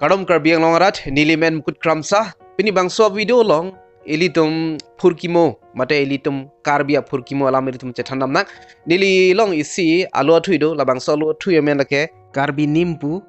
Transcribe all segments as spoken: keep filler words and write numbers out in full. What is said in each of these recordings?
Kardom Karbi Anglong arat, neli men Mukut Kramsa. Pini bangso video along ilitum phurkimo, mate ilitum Karbi aphurkimo alam ilitum chethan damnang. Neli along isi alu athui do, labangso alu athui amen lake Karbi Nim pu.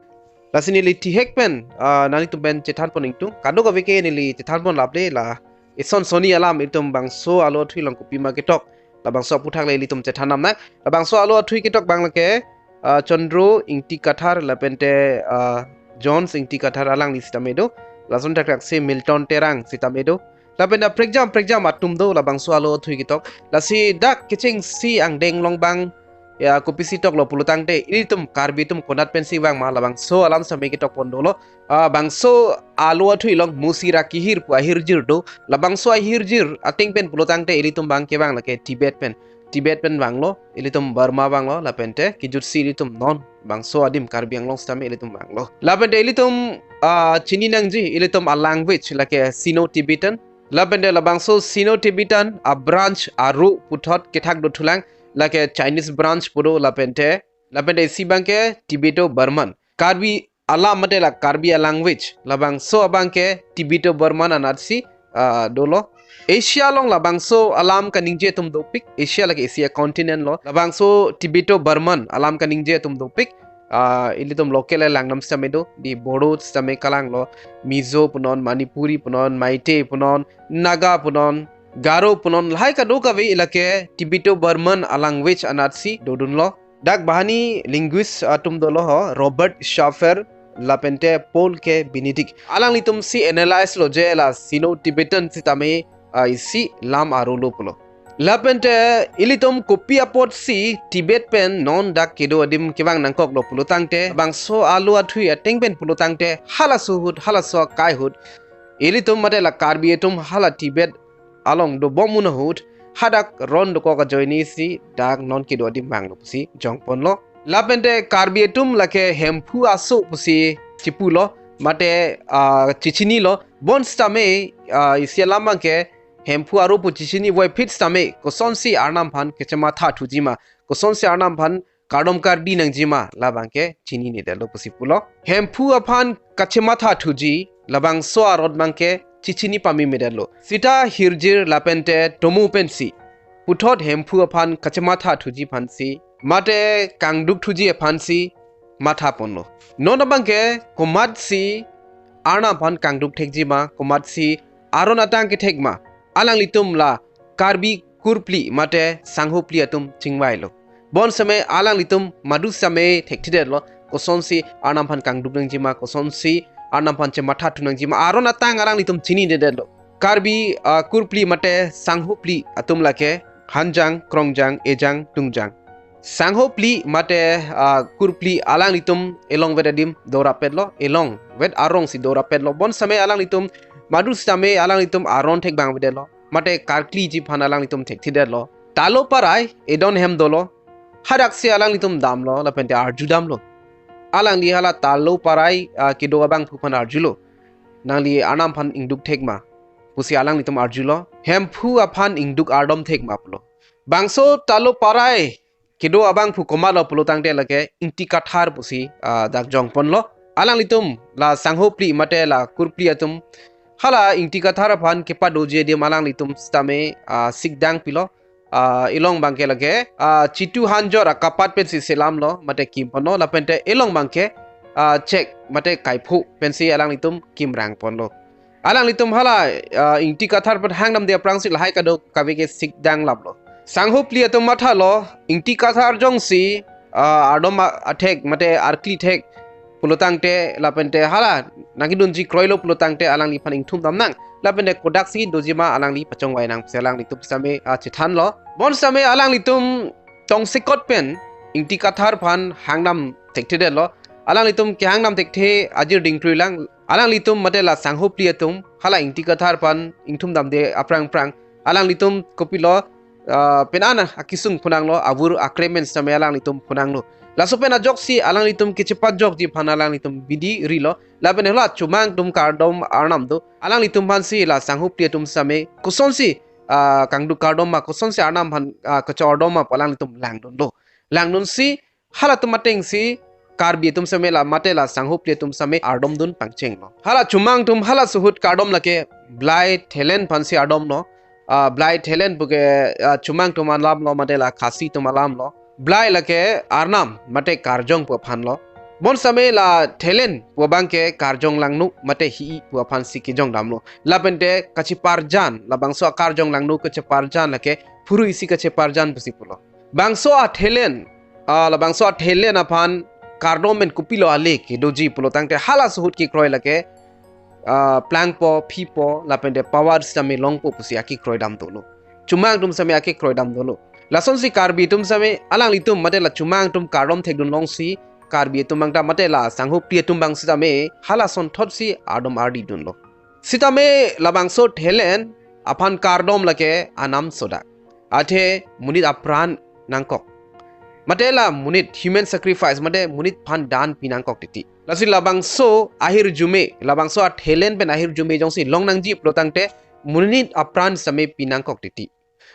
Lasi neli thihek pen, ah, nanglitum pen chethan pon ingtung. Kadokave ke neli chethan pon laple, la ison soni alam ilitum bangso alu athui along kopima ketok, labangso aphuthak le ilitum chethan damnang. Labangso alu athui ketok abang lake, ah, Chandro Ingti Kathar lapente, ah, Jones Ingti Kathar alangli sitame do. Lason thakthak si Milton Terang sitame do. Lapen dak prekjam prekjam atum do labangso alu athui ketok. Lasi dak kechengsi angdeng along abang, ya, kopisi toklo pulotangte, ilitum Karbi atum konat pensi vang ma, labangso alam sitame ketok pon dolo. Ah, bangso alu athui along Musi Rakihir pu ahirjir do. Labangso ahirjir ateng pen pulotangte ilitum abang kevang lake Tibet pen. Tibet pen vanglo, ilitum Burma vanglo, lapente kejutsi ilitum non bangso adim Karbi Anglong sitame ilitum vanglo. Lapente ilitum, ah, chini nangji ilitum a language lake Sino-Tibetan. Lapente labangso Sino-Tibetan a branch aru puthot kethak dothulang, lake Chinese branch pu do lapente. Lapente isi abang ke Tibeto-Burman. Karbi alam mate la Karbi a language, labangso abang ke Tibeto-Burman anatsi, ah, dolo. Asia along labangso alam kaningje atum dopik, Asia lake Asia continent lo. Labangso Tibeto-Burman alam kaningje atum dopik. Ah, ilitum local alang nam sitame do, di Bodo sitame kalanglo, Mizo punon, Manipuri punon, Meitei punon, Naga punon, Garo punon, lahai kadokave lake Tibeto-Burman a language anatsi dodunlo. Dak banghini linguist atum dolo ho, Robert Schafer lapente Paul K. Benedict. Alanglitum si analyze lo je la Sino-Tibetan sitame, ah, isi lam aru lo pulo. Lapente ilitum kopi apotsi Tibet pen non dak kedo adim kevang nangkoklo pulotangte, bangso alu athui ateng pen pulotangte, halaso ahut, halaso akai ahut, ilitum mate la Karbi atum hala Tibet along dobom un ahut, hadak ron dokok ajoine si dak non kedo adim vanglo pusi jongponlo. Lapente Karbi atum lake Hemphu aso pusi chipulo, mate, ah, chichinilo. Bonsitame, ah, isi alam abang ke Hemphu aru pu chichini voiphit sitame, kosonsi Arnam aphan kachematha thuji ma, kosonsi Arnam aphan kardom kardi nangji ma, labang ke chininedetlo pusi pulo. Hemphu aphan kachematha thuji, labangso aron abang ke chichini pamemedetlo. Sita hirjir lapente tomo pensi puthot Hemphu aphan kachematha thuji aphansi, mate kangduk thuji aphansi matha ponlo. Non abang ke komatsi Arnam aphan kangduk thekji ma, komatsi aron atang kethek ma, alanglitum la Karbi kurphli mate sanghopli atum chingvailo. Bonsitame alanglitum madu sitame thekthedetlo, kosonsi Arnam aphan kangduk nangji ma, kosonsi Arnam aphan chematha thu nangji ma, aron atang alanglitum chininedetlo. Karbi, ah, kurphli mate sanghopli atum lake Hanjang, Krongjang, Ejang, Tungjang. Sanghopli mate, ah, kurphli alanglitum elong vet adim dorapetlo, elong vet arongsi dorapetlo. Bonsitame alanglitum madu sitame alanglitum aron thek vangvedetlo, mate karkliji aphan alanglitum thekthedetlo. Talo Parai edon hem dolo, hadaksi alanglitum damlo, lapente arju damlo. Alangli hala Talo Parai, ah, kedo abangphu aphan arjulo, nangli Arnam aphan ingduk thek ma pusi alanglitum arjulo, Hemphu aphan ingduk ardom thek ma pulo. Bangso Talo Parai kedo abangphu komatlo pulotangte lake Ingti Kathar pusi, ah, dak jongponlo. Alanglitum la sanghopli mate la kurphli atum hala Ingti Kathar aphan kepadoji adim alanglitum sitame, ah, sikdang pilo. Ah, elong abang ke lake, ah, Chitu Hanjor akapat pensi selamlo, mate kimponlo, lapente elong abang ke, ah, chek mate kaiphu pensi alanglitum kimrang ponlo. Alanglitum hala, ah, Ingti Kathar aphan hang damde aphrangsi lahai kadokave ke sikdang laplo. Sanghopli atum mathalo, Ingti Kathar jongsi, ah, ardom a-, athek mate arkli thek pulotangte, lapente hala nangkedunji kroilo pulotangte alangliphan ingthum damnang, lapente kodaksi doji ma alangli pachongvai nang pusi alanglitum sitame, ah, chethanlo. Bonsitame alanglitum tongsekot pen Ingti Kathar aphan hang dam thekthedetlo. Alanglitum kehang dam thekthe ajir dingtruilang. Alanglitum mate la sanghopli atum hala Ingti Kathar aphan ingthum damde aphrang aphrang alanglitum kopilo, ah, pen-an akesung phunanglo, avur akremen sitame alanglitum phunanglo. Laso pen ajoksi alanglitum kechepajokji aphan alanglitum bidi rilo. Lapen hala chomang atum kardom arnam do. Alanglitum aphansi la sanghopli atum sitame kosonsi, ah, kangduk kardom ma, kosonsi Arnam aphan, ah, kachardom ma pu alanglitum langdunlo. Langdunsi halatum atengsi Karbi atum sitame la mate la sangho phli atum sitame ardomdun pangchenglo. Hala Chomang atum halaso ahut kardom lake Blai Thelen aphansi ardomlo. Ah, Blai Thelen puke, ah, Chomang atum alamlo mate la Khasi atum alamlo. Blai lake Arnam mate Karjong pu aphanlo. Bonsitame la Thelen pu abangke Karjong Langno mate Hi-i pu aphansi kejongdamlo. Lapente kacheparjan, labangso a-Karjong Langno kacheparjan lake Phurui isi kacheparjan pusi pulo. Bangso a-Thelen, ah, labangso a-Thelen aphan kardom pen kopilo ale kedoji pulo tangte halaso ahut kekroi lake, ah, plangpo, phipo, lapente power sitame longpo pusi akekroi dam dolo. Chomang atum sitame akekroi dam dolo. Lasonsi Karbi atum sitame alanglitum mate la Chomang atum kardom thekdun longsi Karbi atum bangta mate la sangho phli atum bang sitame hala asonthotsi ardom ardidunlo. Sitame labangso Thelen aphan kardom lake anam sodak. Athe monit apran nangkok. Mate la monit human sacrifice, mate monit aphan dan pinangkok titi. Lasi labangso ahirjume, labangso a-Thelen pen ahirjume jongsi long nangji pulo tangte monit apran sitame pinangkok titi.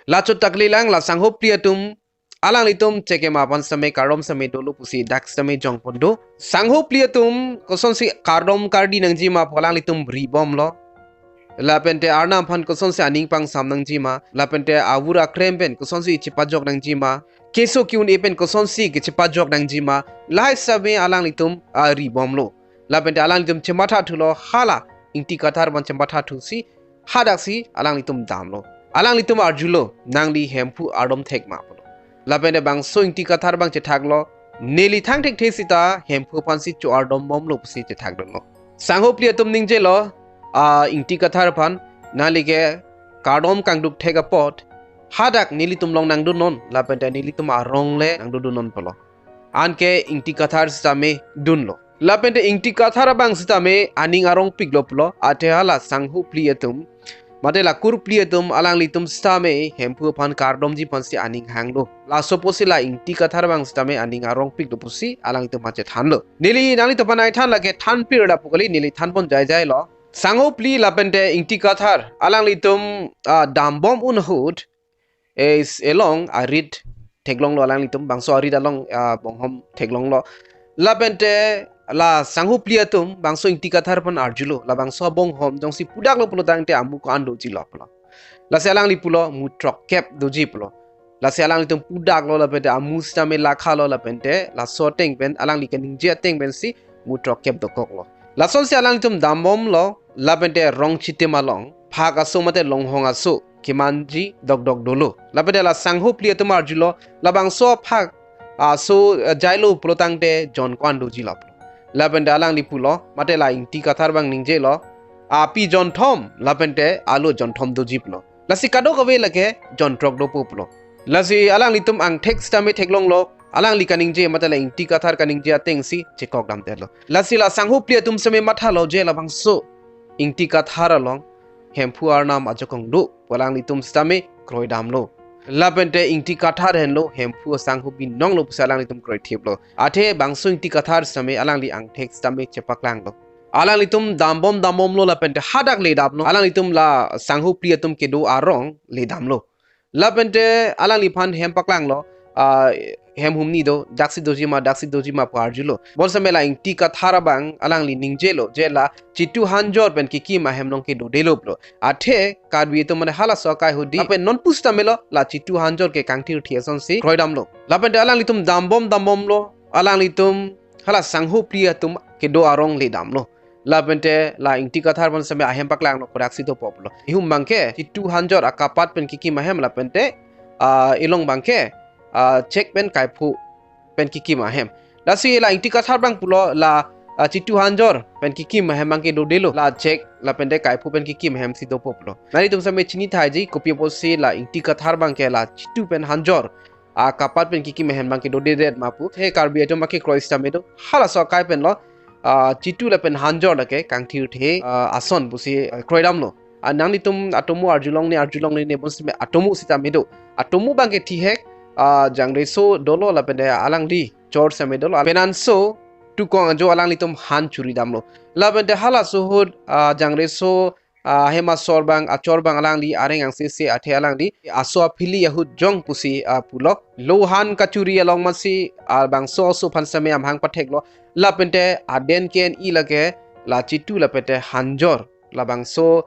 Lachot taklilang la sangho phli atum alanglitum chekema aphan sitame kardom sitame dolo pusi dak sitame jongpon do. Sangho phli atum kosonsi kardom kardi nangjima pu alanglitum ribomlo. Lapente Arnam aphan kosonsi aning pangsam nangjima, lapente avur akrem pen kosonsi chepajok nangjima, keso ke-un-e pen kosonsi kechepajok nangjima, lahai sitame alanglitum, ah, ribomlo. Lapente alanglitum chemathathulo, hala Ingti Kathar aphan chemathathusi hadaksi alanglitum damlo. Alanglitum arjulo, nangli Hemphu ardom thek ma pulo. Lapente bangso Ingti Kathar abang chethaklo, neli thang thekthe sita Hemphu aphansi cho-ardombomlo pusi chethakdunlo. Sangho phli atum ningjelo, ah, Ingti Kathar aphan, nangli ke kardom kangduk thek apot hadak nelitum along nangdunnon, lapente nelitum arong le nangdundunnon pulo. Anke Ingti Kathar sitame dunlo. Lapente Ingti Kathar abang sitame aning arongpiklo pulo, athe hala sangho phli atum mate la kur phli atum alanglitum sitame Hemphu aphan kardomji aphansi aning hanglo. Laso apotsi la Ingti Kathar abang sitame aning arongpiklo pusi alanglitum aphan chethanlo. Neli nanglitum aphan nangthan lake thanpir da pu kali, neli thanpon jaijailo. Sangho phli lapente Ingti Kathar alanglitum, ah, dambom un ahut, eh, is along arit theklonglo alanglitum, bangso arit along, ah, bonghom theklonglo. Lapente la sangho phli atum bangso Ingti Kathar aphan arjulo, labangso bonghom jongsi pudaklo pulo tangte amu ko-an dojilo pulo. Lasi alangli pulo mu throkkep doji pulo. Lasi alanglitum pudaklo lapente amu sitame lakhalo lapente laso ateng pen alangli kaningje ateng pensi mu throkkep dokoklo. Lasonsi alanglitum dambomlo lapente rong chitim along phak aso mate longhong aso kemanji dokdok dolo. Lapente la sangho phli atum arjulo, labangso phak aso, eh, jailo pulo tangte jon ko-an dojilo pulo. Lapente alangli pulo, mate la Ingti Kathar abang ningjelo, api jonthom lapente alo jonthom doji pulo. Lasi kadokave lake jonthrok dopo pulo. Lasi alanglitum angthek sitame theklonglo, alangli kaningje mate la Ingti Kathar kaningje atengsi chekok damdetlo. Lasi la sangho phli atum sitame mathalo je labangso Ingti Kathar along Hemphu Arnam ajakong do pu alanglitum sitame kroidamlo. Lapente Ingti Kathar henlo Hemphu asangho binonglo pusi alanglitum kroithiplo. Athe bangso Ingti Kathar sitame alangli angthek sitame chepaklanglo. Alanglitum dambom dambomlo lapente hadak ledamlo. Alanglitum la sangho phli atum kedo arong ledamlo. Lapente alangliphan hem paklanglo, ah, hem humni do, daksi dojima, daksi dojima pu arjulo. Bonsitame la Ingti Kathar abang alangli ningjelo, je la Chitu Hanjor pen kekim ahem along kedodelo pulo. Athe Karbi atum mane halaso akai ahut di. Lapen non pusitamelo la Chitu Hanjor ke kangthirthe asonsi kroidamlo. Lapente alanglitum dambom dambomlo, alanglitum hala sangho phli atum kedo arong ledamlo. Lapente la Ingti Kathar bonsitame ahem paklanglo kodaksi dopo pulo. Ihum abangke Chitu Hanjor akapat pen kekim ahem lapente, ah, ilong abangke, ah, chek pen kaiphu pen kekim ahem. Lasi la Ingti Kathar abang pulo la, ah, Chitu Hanjor pen kekim ahem abangke dodelo. La chek lapente kaiphu pen kekim ahemsi dopo pulo. Nanglitum sitame chinithaiji kopi apotsi la Ingti Kathar abangke la Chitu pen Hanjor akapat pen kekim ahem abangke dodedet ma pu. He Karbi atum akekroi sitame do. Halaso akai penlo, ah, Chitu lapen Hanjor lake kangthirthe, ah, ason pusi, ah, kroidamlo. Ah, nanglitum atomo arjulongne arjulongle ne bonsitame atomo sitame do. Atomo abangke thihek, ah, Jangreso dolo lapente alangli chor sitame dolo. Penanso tukong ajo alanglitum han churidamlo. Lapente halaso ahut, ah, Jangreso ah, hem asor abang, achor abang alangli areng angse se athe alangli aso aphili ahut jong pusi, ah, pulo. Lo han kachuri along masi, ah, bangso aso aphan sitame amahang patheklo. Lapente aden ke-en-i lake la Chitu lapente Hanjor, labangso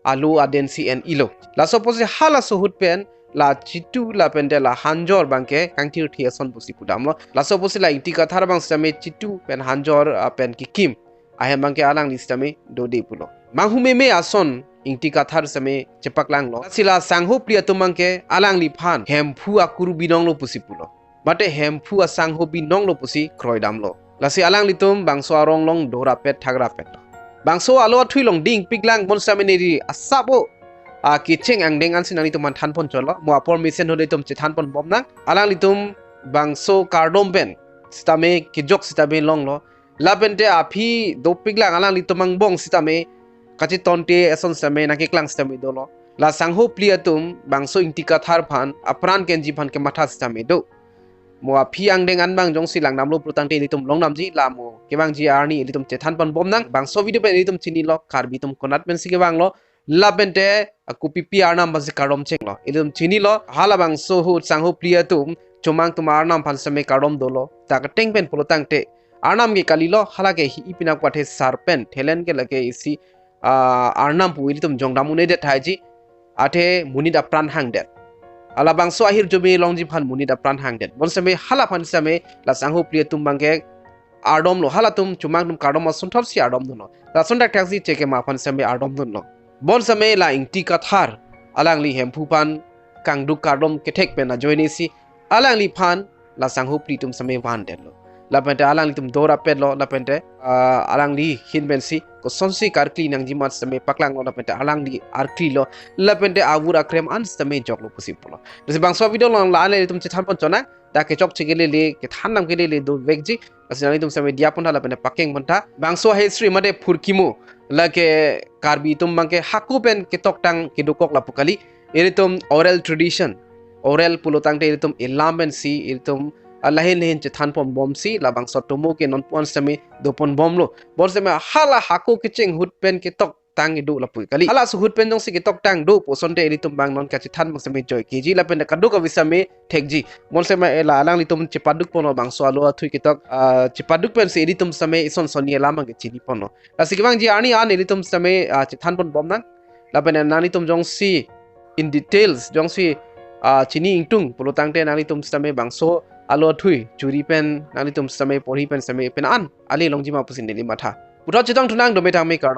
alo aden si en-ilo. Laso apotsi halaso ahut pen la Chitu lapente la Hanjor abangke kangthirthe ason pusi pudamlo. Laso apotsi la Ingti Kathar abang sitame Chitu pen Hanjor, ah, pen kikim ahem abangke alangli sitame dode pulo. Manghumeme ason Ingti Kathar sitame chepaklanglo. Lasi la sangho phli atum abangke alangliphan Hemphu akur binonglo pusi pulo. Mate Hemphu asangho binonglo pusi kroidamlo. Lasi alanglitum bangso arong along dorapet thakrapet. Bangso alo athui along dingpiklang, bonsitame neli asap o, ah, kecheng angdeng ansi nanglitum aphan thanpon chotlo. Mo apor mesen ahut itum chethanpon bomnang. Alanglitum bangso kardom pen sitame kejok sitame longlo. Lapente aphi dopiklang, alanglitum angbong sitame kachetonte ason sitame nangkeklang sitame dolo. La sangho phli atum bangso Ingti Kathar aphan, apran kenji aphan kematha sitame do. Mo aphi angdeng an abang jongsi langdamlo pulotangte ilitum longdamji, la mo kevangji arni ilitum chethanpon bomnang. Bangso video pen ilitum chinilo, Karbi atum konat pensi kevanglo, lapente, ah, kopipi arnam aphansi kardom chenglo, ilitum chinilo. Halabangso ahut sangho phli atum chomang atum arnam aphan sitame kardom dolo. Ta keteng pen pulotangte arnam ke kalilo, hala ke hi-i pinak pu athe serpent, thelen ke lake isi, ah, arnam pu ilitum jongdam un-edet thaiji. Athe monit apran hangdet. Halabangso ahirjume longji aphan monit apran hangdet. Bonsitame hala aphan sitame la sangho phli atum abangke ardomlo, halatum chomang atum kardom ason thotsi ardomdunlo. Lason thakthak si chekema aphan sitame ardomdunlo. Bonsitame la Ingti Kathar alangli Hemphu aphan kangduk kardom kethek pen ajoine si alangliphan la sangho phli atum sitame vandetlo. Lapente alanglitum dorapetlo, lapente, ah, alangli ahin pensi kosonsi karkli nangji amat sitame paklanglo, lapente alangli arklilo, lapente avur akrem an sitame joklo pusi pulo. Lasi bangso video along la-an le ilitum chethanpon chotnang. Ta kechokche kelele, kethan dam kelele dovekji. Lasi nanglitum sitame diya pontha lapente pakeng pontha. Bangso history mate phurkimo lake Karbi atum abangke hako pen ketoktang kedokok lapu kali. Ilitum oral tradition, oral pulotangte ilitum elam pensi ilitum, ah, lahin lahin chethanpon bomsi labangso atomo ke nonpu-an sitame dopon bomlo. Bonsitame hala hako kecheng ahut pen ketoktang kedo lapu kali. Halaso ahut pen jongsi ketoktang do pu asonte ilitum abang non kachethan abang sitame joikeji, lapente kadokave sitame thekji. Bonsitame la alanglitum chepaduk ponlo bangso alo athui ketok, ah, chepaduk pensi ilitum sitame ison sonni alam abangke chini ponlo. Lasi kevangji arni an ilitum sitame, ah, chethanpon bomnang. Lapente nanglitum jongsi in details jongsi, ah, chini ingtung pulotangte nanglitum sitame bangso alo athui churi pen nanglitum sitame porhi pen sitame pen an ale longji ma pusi neli matha. Puthot chetongthunang, dome tangme kardom.